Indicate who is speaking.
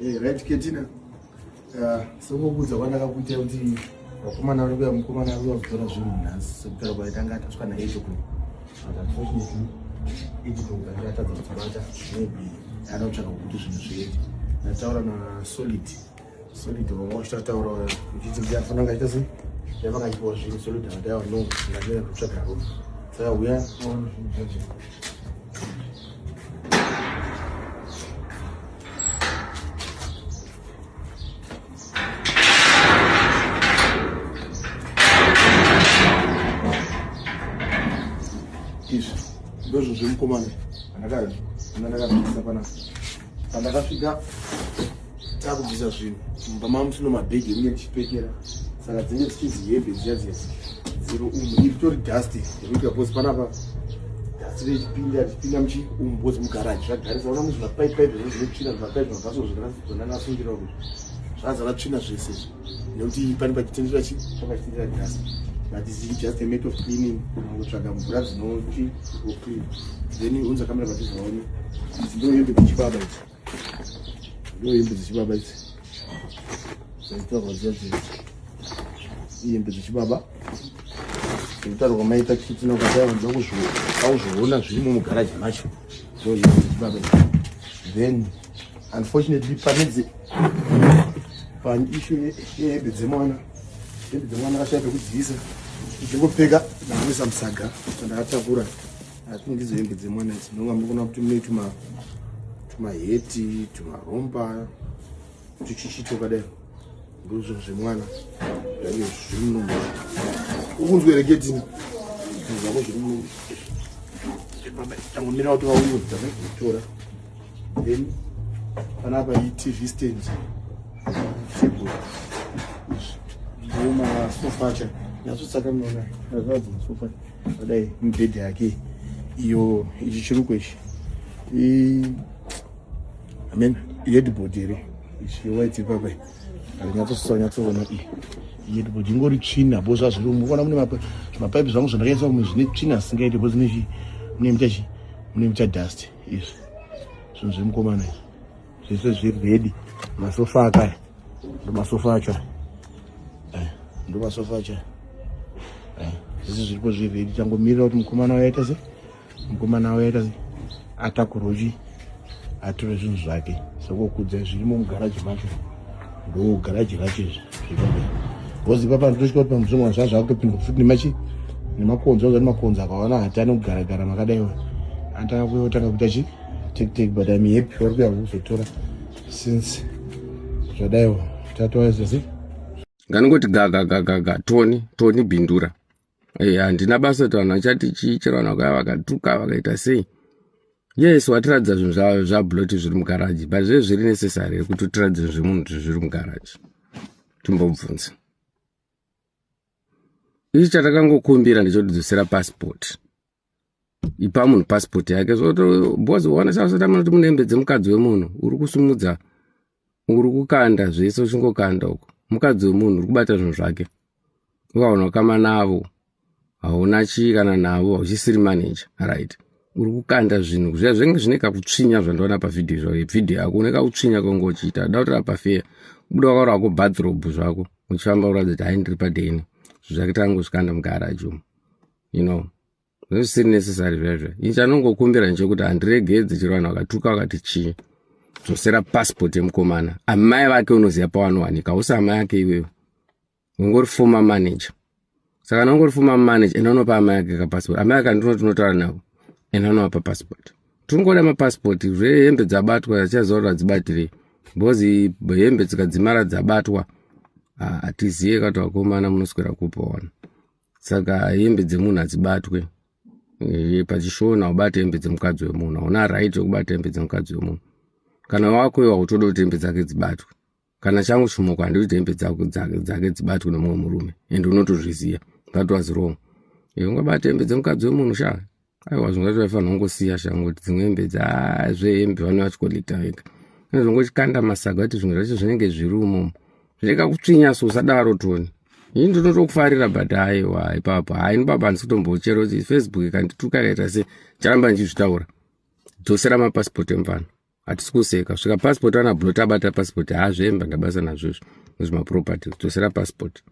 Speaker 1: Hey, eh, right Ketina. Uh, sokuudza kwandakakuita kuti vakomana vari kuya mukomana ari kuya kutora zvinhu nhasi sekutaura kwaitanga atasvika na 8 o'clock. But unfortunately 8 o'clock anga atadza kutibata maybe ada kutsvaka kuti zvinhu zviende. Ndataura na Solid. Solid wanga uchitataura uchiti ndiye afanira kunge achiita sei? Ndiye vanga achipiwa zvinhu Solid akati aiwa no ndamira kutsvaga room. Saka uya uone zvinhu zvacho. Izvi ndozvo zvemukomana andakabvisa panapa pandakasvika takubvisa zvinhu mumba mamu tino mabhegi emunge tichipekera saka dzinge dzichinzi hembe dziya dziya dziri umu iri tori dust yekuitira bcause panapa dust richipinda richipinda muchi umu bcause mugaraji zvagarisa ona muzvimapaipi zvo zvine tsvina zvimapaipi mabhaso zvandakasungira umu zvazara tsvina zvese izvi nekuti pane pachitendera chi pakachitendera dust but is just a matter of cleaning kutsvaga mvura dzinoti clean then unza kamera patizoone idzi ndo hembe dzichibaba idzi ndo hembe dzichibaba idzi dzaitaurwa dziya dzidzi ihembe dzichibaba dzekutaurwa maita kitina ukataiwanza kuzviona zvirimo mugaraji macho ndo hembe dzichibaba idzi then unfortunately pane dze paissue yehembe dzemwana hembe dzemwana akashaya pekudziisa ndichingopfeka ndakuisa musaga chandakatakura I think ndidzo hembe dzemwana idzi ndonga murikuona kuti mune tuma tumaheti tumaromba tuchichi twakadai ndozvo zvemwana zvange zviri munomu ukunzwa here ketini zvako zviri munomu tangomira kuti vauye takatora then panapa itv stand table ndomasofa acho nyatsotsaka munoona azadzi masofa adai mibhedha yake iyo ichi chiruko ichi amen headboard here ichi white ipapa arinyatsosa nyatsoona iyi headboard ingori tsvina bo zvazviri mukuona mune zvimapaipi zvangu zvandakaisa kumwe zvine tsvina asingaiti bo zvine chi mune mucha chi mune mucha dust izvi zvinhu zvemukomana izvi zvese zviri ready masofa akaya ndomasofa acho eh, ndomasofa acho eh, zvese zviripo zviri ready tangomirira kuti mukomana uyo aita se mukomana uyo aita se atakurwe chi atore zvinhu zvake sokokudza zvirimo mugaraji macho ndo garaji racho izvi zviripo because ipapa ndototya kuti pamuzvimwa zvazvo zvakutopindwa futi nemachi nemakonzo azati makonzo akawana hatani kugaragara makadaiwa anotanga kutanga kuita chi take take but im happy vari kuya kuzotora since zvadaiwo tatova zvese
Speaker 2: nganongoti gagagagaga toni toni bindura eh, handina basa kuti vanhu vachati chii chero vanhu vakauya vakatuka vakaita sei yes watiratidza zvinhu zvabloti zviri mugaraji but zve zviri necessary kuti utiratidze zvemunhu kuti zviri mugaraji timbobvunza ichi chatakangokumbira ndechoti passport ipa munhu passport yake because waona sasatamana kuti mune hembe dzemukadzi wemunhu uri kusumudza uri kukanda zvese uchingokanda uko mukadzi wemunhu uri kubata zvinhu zvake ukaona ukama navo hauna chii kana navo hauchisiri manager right uri kukanda zvinhu zviya zvinenge zvine kakutsvinya zvandiona pavhidhiyo zvako vhidhiyo yako une kakutsvinya kaunge uchiita da kutora pafeya kubuda wakaura wako bathrobe zvako uchifamba kuratidza kuti hai ndiri padeni zvinhu zvake tangozvikanda mugaraji umu you know zvisiri necessary zvaizvo ini chanongokumbira ndechekuti handiregedzi chero vanhu vakatuka vakati chii dzosera passport yemukomana amai vake unoziva pawanowanika hausi amai ake iwewe ungori former manager saka kana ungori former manager enda unopa amai ake kapassport amai ake andinoti unotaura navo enda unovapa passport tingoda mapassport zvehembe dzabatwa achaziva kuti adzibatirei because hembe dzikadzimara dzabatwa hatizive kati vakomana munoswera kupaona saka hembe dzemunhu hadzibatwe eh, pachishona ubate hembe dzemukadzi wemunhu hauna right yekubata hembe dzemukadzi wemunhu kana wako iwe hautoda kuti hembe dzake dzibatwe kana changu chimoko handidi kuti hembe dzake dzibatwe nemumwe murume and unotozviziva that was wrong iwe ungabata hembe dzemukadzi wemunhu sha aiwa zvimwe zvacho vaifanira kungosiya sha ngoti dzimwe hembe dzazvehembe vanenge vachikolekta vega zvongochikanda masaga kuti zvimwe zvacho zvinenge zviri umomo zvinenge kutsvinya so usadaro toni ini ndinotokufarira but aiwa ipapo haini baba handisi kutombochero facebook ikandituka ikaita se charamba ndichizvitaura dzosera mapasipoti emufana. Hatisi kuseka. Svika passport ana Blot abata passport, haazvemba ndabasa nazvo izvo nezvemaproperty. Dzosera passport.